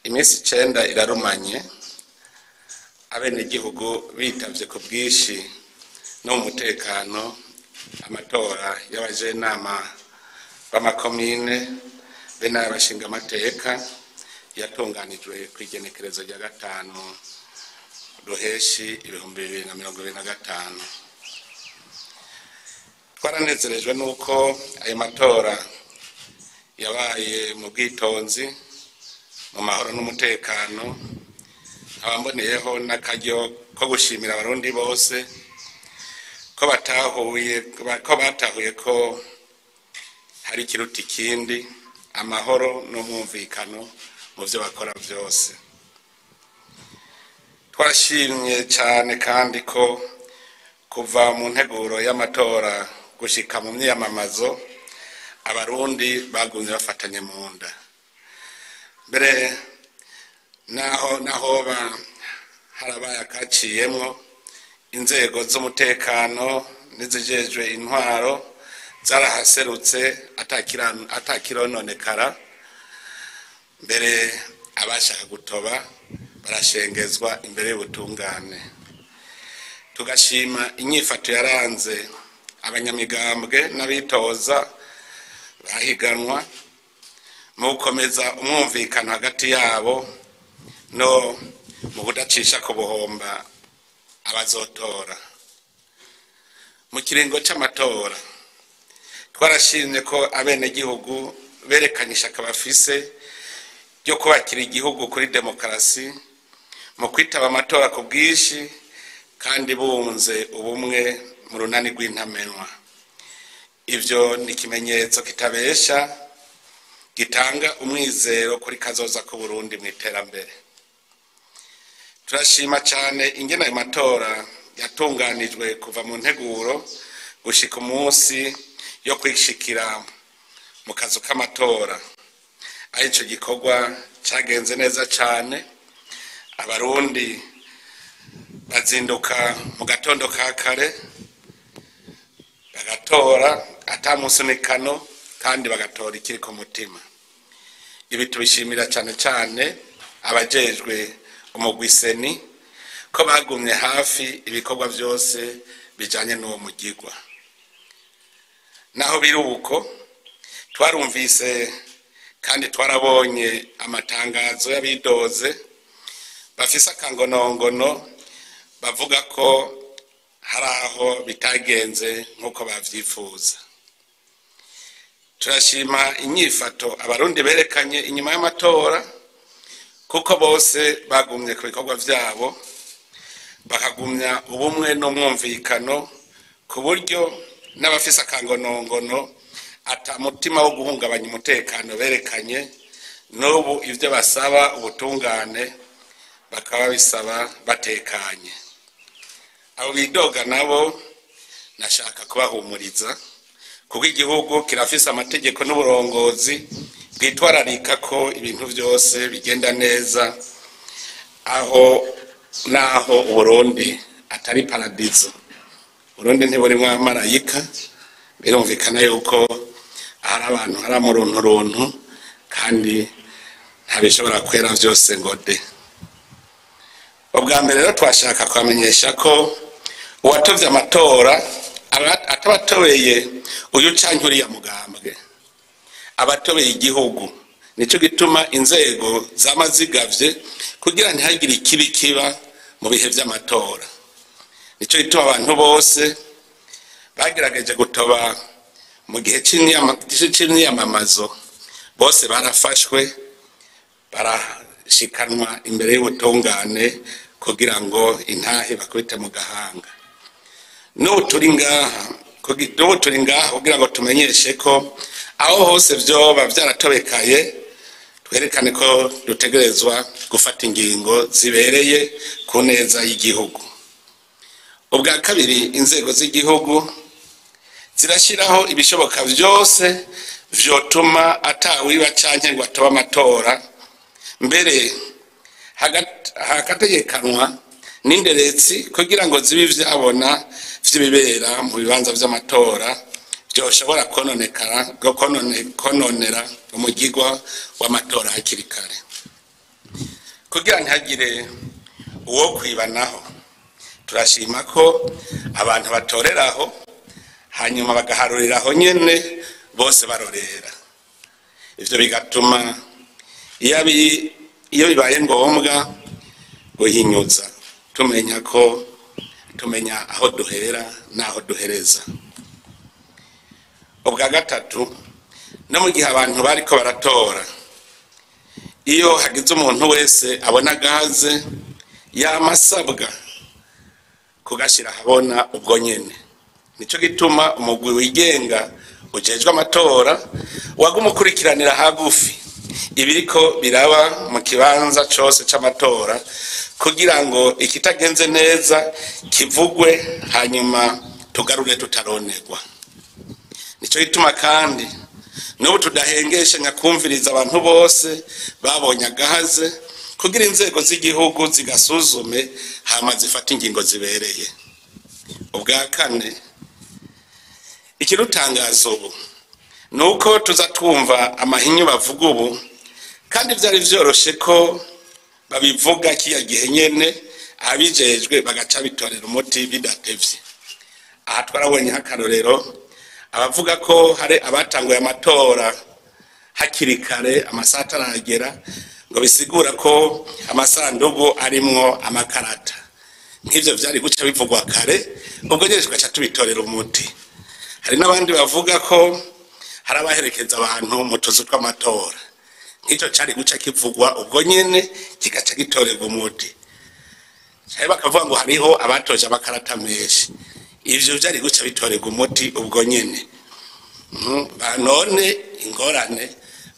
Iminsi 9 irarumanye abenegihugu bitavye ku bwinshi no mu mutekano amatora y'abajenama b'amakomine be n'abashingamateka yatunganijwe kw'igenekerezo rya 5 Ruheshi 2025. Twaranezerejwe nuko ayo matora yabaye mu bwitonzi, mu mahoro n'umutekano. Nkaba mboneyeho n'akaryo ko gushimira Abarundi bose ko batahuye ko hari ikiruta ikindi, amahoro n'umwumvikano mu vyo bakora vyose. Twashimye cyane kandi ko kuva mu nteguro y'amatora gushika mu myiyamamazo, Abarundi bagumye bafatanye mu nda, mbere naho ba harabaye akaciyemwo, inzego z'umutekano n'izijejwe intwaro zarahaserutse atakirononekara, mbere abashaka gutoba barashengezwa imbere y'ubutungane. Tugashima inyifato yaranze abanyamigambwe n'abitoza bahiganwa mu gukomeza umwumvikano hagati yabo no mu kudacisha ku buhomba abazotora. Mu kiringo c'amatora, twarashimye ko abenegihugu berekanye ishaka bafise ryo kubakira igihugu kuri demokarasi mu kwitaba amatora ku bwinshi kandi bunze ubumwe mu runani rw'intamenwa. Ivyo ni ikimenyetso kitabesha gitanga umwizero kuri kazoza k'Uburundi mu iterambere. Turashima cyane ingene ayo matora yatunganijwe kuva mu nteguro gushika umunsi yo kwishikira mu kazu k'amatora, aho ico gikorwa cagenze neza cane. Abarundi bazinduka mu gatondo ka kare bagatora ata musunikano, kandi bagatora ikiri ku mutima. Ibi tubishimira cyane cyane abajejwe umugwi CENI ko bagumye hafi ibikorwa byose bijanye n'uwo mugigwa. Naho biri uko, twarumvise kandi twarabonye amatangazo y'abidoze bafise akangonongono, bavuga ko hari aho bitagenze nk'uko bavyifuza. Turashima inyifato Abarundi berekanye inyuma y'amatora, kuko bose bagumye ku bikorwa vyabo, bakagumya ubumwe n'umwumvikano, ku buryo n'abafise akangonongono ata mutima wo guhungabanya umutekano berekanye. N'ubu ivyo basaba ubutungane bakaba bisaba batekanye. Abo bidoga nabo nashaka kubahumuriza, kuko igihugu kirafise amategeko n'uburongozi bwitwararika ko ibintu byose bigenda neza, aho naho Uburundi atari paradizo. Uburundi ntiburimwo abamarayika. Birumvikana yuko hari abantu hari amurunturuntu, kandi ntabishobora kwera vyose ngo de. Ubwa mbere rero, twashaka kubamenyesha ko uwatovye amatora atabatobeye uyu canke uriya mugambwe, abatobeye igihugu. Nico gituma inzego zama zigavye kugira ntihagire ikibi kiba mu bihe vy'amatora. Nico gituma abantu bose bagerageje gutoba mu gihe c'imyiyamamazo bose barafashwe, barashikanwa imbere y'ubutungane kugira ngo intahe bakubite mu gahanga. N'ubu turi ngaha kugira ngo tumenyeshe ko aho hose vyoba vyaratobekaye, twerekane ko dutegerezwa gufata ingingo zibereye ku neza y'igihugu. Ubwa kabiri, inzego z'igihugu zirashyiraho ibishoboka vyose vyotuma atawiba canke ngo atobe amatora, mbere hagategekanwa n'inderetsi kugira ngo zibe ivyabona vy'ibibera mu bibanza vy'amatora vyoshobora kononera umugigwa w'amatora hakiri kare. Kugira ntihagire uwo kwibanaho, turashima ko abantu batoreraho hanyuma bagaharuriraho nyene bose barorera. Ivyo bigatuma iyo bibaye ngombwa guhinyuza tumenya ko tumenya aho duhera n'aho duhereza. Ubwa gatatu, no mu gihe abantu bariko baratora, iyo hagize umuntu wese abona gaze yamasabwa kugashira habona ubwo nyene. Nico gituma umugwi wigenga ujejwe amatora wagumukurikiranira hagufi ibiriko biraba mu kibanza cose c'amatora, kugira ngo ikitagenze neza kivugwe hanyuma tugarure tutaronerwa. Nico gituma kandi n'ubu tudahengesha nyakumviriza abantu bose babonye agahaze, kugira inzego z'igihugu zigasuzume hama zifate ingingo zibereye. Ubwa kane, ikirutangaza ubu nuko tuza twumva amahinyu bavuga ubu, kandi vyari vyoroshe ko babivuga kiya gihe nyene, abijejwe bagaca bitorera umuti bidatevye. Aha twarabonye akarorero abavuga ko hari abatanguye amatora hakiri kare amasaha ataragera, ngo bisigura ko amasandugu arimwo amakarata. Nk'ivyo vyari guca bivugwa kare, ubwo nyene tugaca tubitorera umuti. Hari n'abandi bavuga ko hari abaherekeza abantu mu tuzu tw'amatora, nk'icyo cari guca kivugwa ubwo nyene kigaca gitorerwa umuti. Canke bakavuga ngo hariho abatoje amakarata menshi, ivyo vyari guca bitorerwa umuti ubwo nyene. None ingorane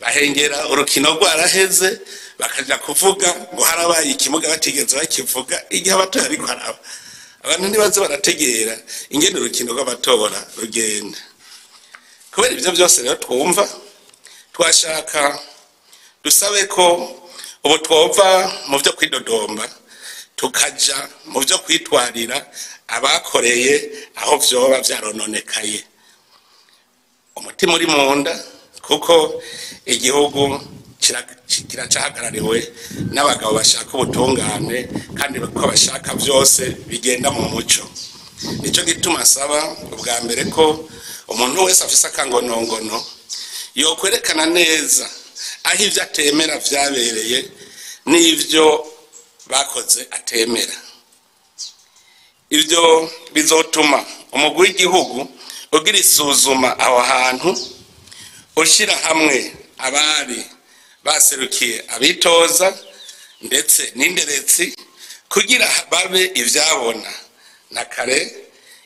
bahengera urukino rwaraheze, bakaja kuvuga ngo harabaye ikimuga batigeze bakivuga igihe abatora ariko araba. Abantu ntibaze barategera ingene urukino rw'abatora rugenda. Kubera ivyo vyose rero twumva twashaka dusabe ko ubu twova mu vyo kwidodomba tukaja mu vyo kwitwarira abakoreye aho vyoba vyarononekaye. Umutima uri munda, kuko igihugu kiracahagarariwe n'abagabo bashaka ubutungane kandi ko bashaka vyose bigenda mu muco. Nico gituma asaba ubwa mbere ko umuntu wese afise akangonongono yokwerekana neza aho ivyo atemera vyabereye n'ivyo bakoze atemera. Ivyo bizotuma umugwi w'igihugu ugira isuzuma aho hantu, ushira hamwe abari baserukiye abitoza ndetse n'inderetsi kugira babe ivyabona. Na kare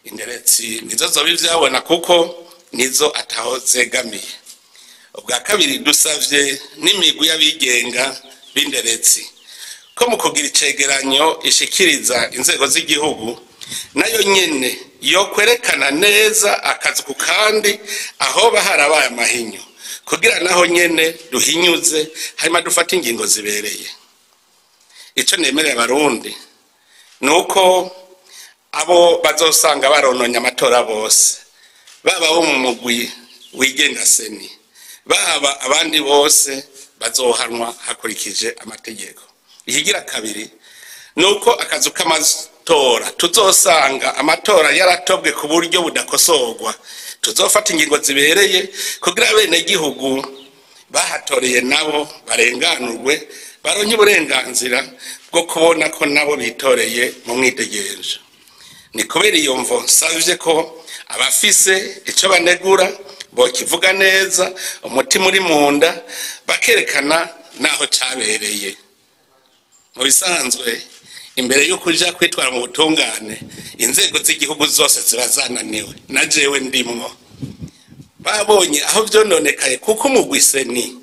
inderetsi nizo zoba ivyabona kuko nizo ataho zegamiye. Ubwa kabiri, dusavye n'imigwi y'abigenga b'inderetsi ko mu kugira icegeranyo ishikiriza inzego z'igihugu nayo nyene yo kwerekana neza akazi ku kandi aho baharabaye amahinyu, kugira naho nyene duhinyuze hanyuma dufate ingingo zibereye. Ico nemerera abarundi nuko abo bazosanga barononye amatora bose, baba bo mu mugwi wigenga seni, baba abandi bose, bazohanwa hakurikije amategeko. Ikigira kabiri nuko akazu k'amatora tuzosanga amatora yaratobwe ku buryo budakosorwa, tuzofata ingingo zibereye kugira abenegihugu bahatoreye nabo barenganurwe, baronke uburenganzira bwo kubona ko nabo bitoreye mu mwidegenzo. Ni kubera iyo mvo nsavye ko abafise ico banegura bokivuga neza, umutima uri munda, bakerekana naho cabereye. Mu bisanzwe imbere yo kuja kwitwara mu butungane, inzego z'igihugu zose ziba zananiwe, na jewe ndimwo. Babonye aho vyononekaye, kuko umugwi seni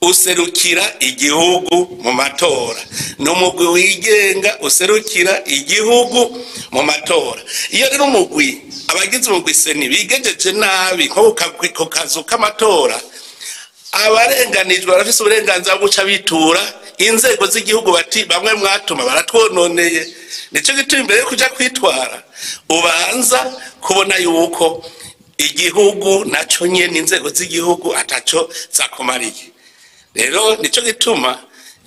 userukira igihugu mu matora, ni umugwi wigenga userukira igihugu mu matora. Iyo rero umugwi, abagize umugwi seni bigenjeje nabi nko ku kazu k'amatora, abarenganijwe barafise uburenganzira bwo guca bitura inzego z'igihugu bati bamwe mwatuma baratwononeye. Nico gituma imbere yo kuja kwitwara ubanza kubona yuko igihugu naco nyene inzego z'igihugu ataco zakumariye. Rero nico gituma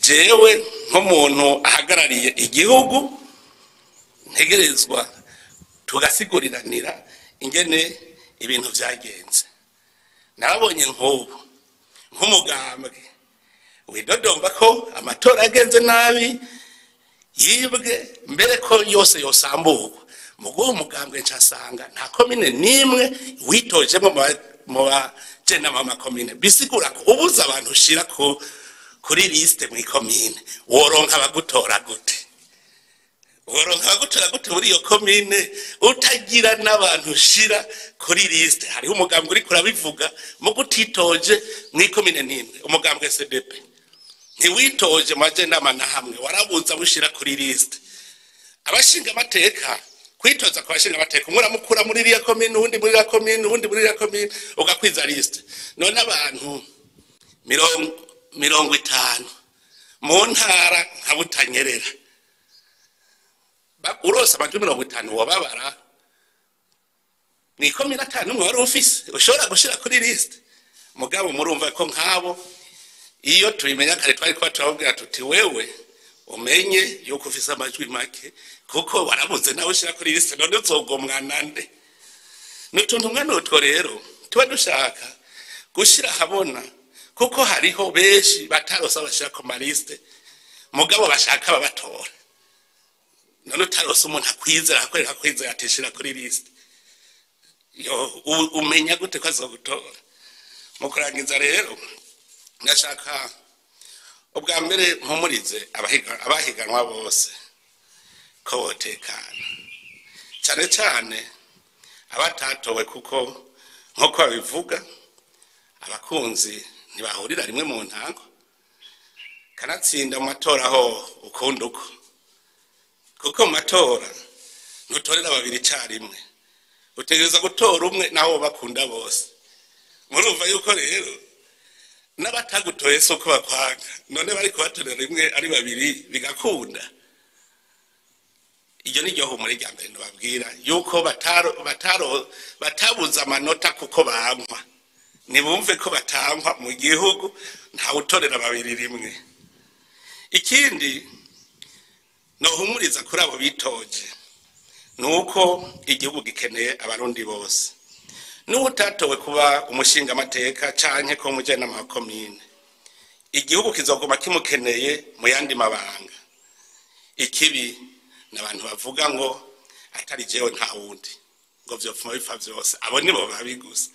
jewe Jewe nk'umuntu ahagarariye igihugu ntegerezwa tugasiguriranira ingene ibintu vyagenze. Narabonye nk'ubu nk'umugambwe widodomba ko amatora yagenze nabi, yibwe, mbere ko yose yosamburwa. Mugo umugambwe ncasanga nta komine nimwe witojemo mu bajenama b'amakomine. Bisigura ko ubuze abantu ushira kuri liste mu ikomine, woronka abagutora gute? Woronka abagutora gute muri iyo komine utagira n'abantu ushira kuri liste? Hariho umugambwe uriko urabivuga mugo utitoje mu ikomine nimwe. Umugambwe SDP ntiwitoje mu bajenama na hamwe, warabuze abo ushira kuri liste. Abashinga amateka, kwitoza kwa bashinga amateka, umwe uramukura muri iriya komine, uwundi muri iriya komine, uwundi muri iriya komine, ugakwiza liste. None abantu 50 mu ntara nka Butanyerera, urose amajwi 50 wobabara mw'ikomine atanu umwe wari ufise ushobora gushira kuri liste. Mugabo murumva ko nk'abo iyo tubimenya kare twari kuba turababwira tuti wewe umenye yuko ufise amajwi make kuko warabuze nawe ushira kuri liste, none uzogomwa nande? Ni utuntu mwene utwo rero tuba dushaka gushira ahabona, kuko hariho benshi batarose abashira ku maliste mugabo bashaka babatora. None utarose umuntu akwizera akwereka kwizera atishira kuri liste, yo umenya gute ko azogutora? Mu kurangiza rero ndashaka ubwa mbere mpumurize abahiganwa bose ko botekana, cyane cyane abatatowe, kuko nk'uko babivuga abakunzi ntibahurira rimwe mu ntango. Kanatsinda mu matora ho ukundi uko, kuko mu matora ntutorera babiri icyarimwe, utegereza gutora umwe naho bakunda bose. Murumva yuko rero n'abatagutoye si uko bakwanga, none bari kubatorera rimwe ari babiri bigakunda. Iryo ni ryo humure rya mbere nababwira yuko batabuze amanota kuko bankwa. Nibumve ko batankwa mu gihugu, ntawutorera babiri rimwe. Ikindi nohumuriza kuri abo bitoje nuko igihugu gikeneye abarundi bose. N'utatowe kuba umushinga amateka canke ko umujenama wa komine, igihugu kizoguma kimukeneye mu yandi mabanga. Ikibi n'abantu bavuga ngo atari jewe nta wundi, ngo vyopfuma bipfa vyose, abo nibo babi gusa.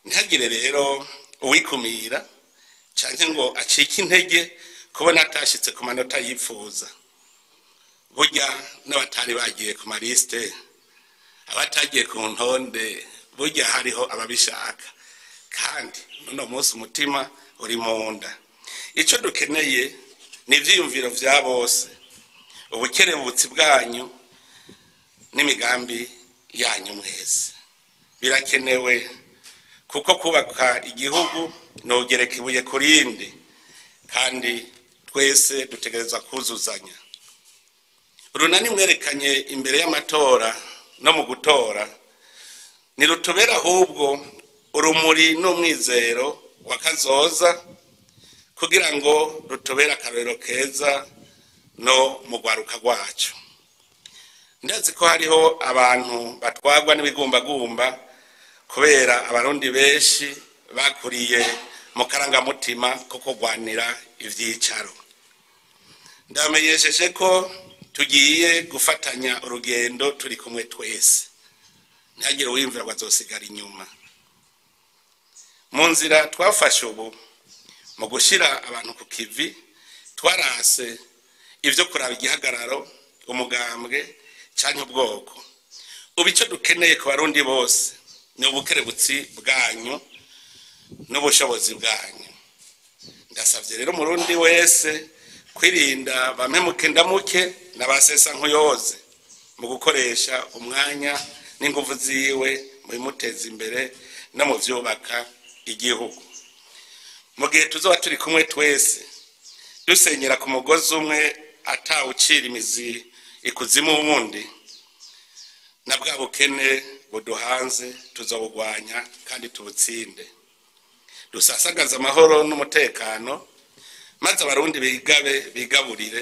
Ntihagire rero uwikumira canke ngo acike intege kubona atashitse ku manota yipfuza. Burya n'abatari bagiye ku maliste, abatagiye ku ntonde, burya hariho ababishaka, kandi n'uno munsi umutima uri mu nda. Ico dukeneye ni ivyiyumviro vya bose, ubukerebutsi bwanyu n'imigambi yanyu mwese birakenewe, kuko kubaka igihugu nogereka ibuye ku rindi, kandi twese dutegerezwa kuzuzanya. Urunani mwerekanye imbere y'amatora no mu gutora ntirutubera ahubwo urumuri n'umwizero wa kazoza, kugira ngo rutubere akarorero keza no mu rwaruka rwacu. Ndazi ko hariho abantu batwarwa n'ibigumbagumba kubera abarundi benshi bakuriye mu karangamutima ko kurwanira ivyicaro. Ndamenyesheje ko tugiye gufatanya urugendo turi kumwe twese, ntihagire uwiyumvira ngo azosigara inyuma. Mu nzira twafashe ubu mu gushira abantu ku kivi, twarase ivyo kuraba igihagararo, umugambwe canke ubwoko. Ubu ico dukeneye ku barundi bose ni ubukerebutsi bwanyu n'ubushobozi bwanyu. Ndasavye rero umurundi wese kwirinda bampemuke ndamuke n'abasesa nkuyoze mu gukoresha umwanya n'inguvu ziwe mu bimuteza imbere no mu vyubaka igihugu. Mu gihe tuzoba turi kumwe twese dusenyera ku mugozi umwe atawucira imizi ikuzimu wundi, na bwa bukene buduhanze tuzobugwanya kandi tubutsinde. Dusasagaze amahoro n'umutekano, Maze Abarundi bigabe bigaburire,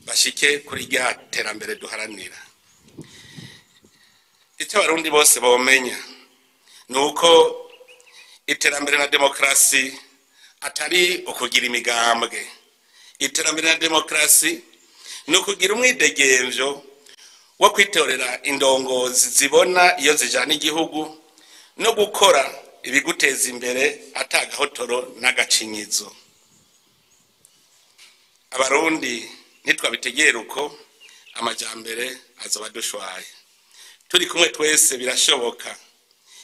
bashike kuri rya terambere duharanira. Icyo Abarundi bose bomenya ni uko iterambere na demokarasi atari ukugira imigambwe. Iterambere na demokarasi ni ukugira umwidegemvyo wo kwitorera indongozi zibona iyo zijana igihugu, no gukora ibiguteza imbere atagahotoro n'agacinyizo. Abarundi nitwabitegera uko, amajambere azoba dushwaye. Turi kumwe twese birashoboka.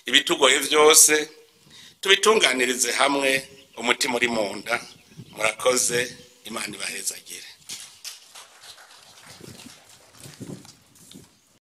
Ibitugoye vyose tubitunganirize hamwe, umutima uri mu nda. Murakoze, Imana ibahezagire.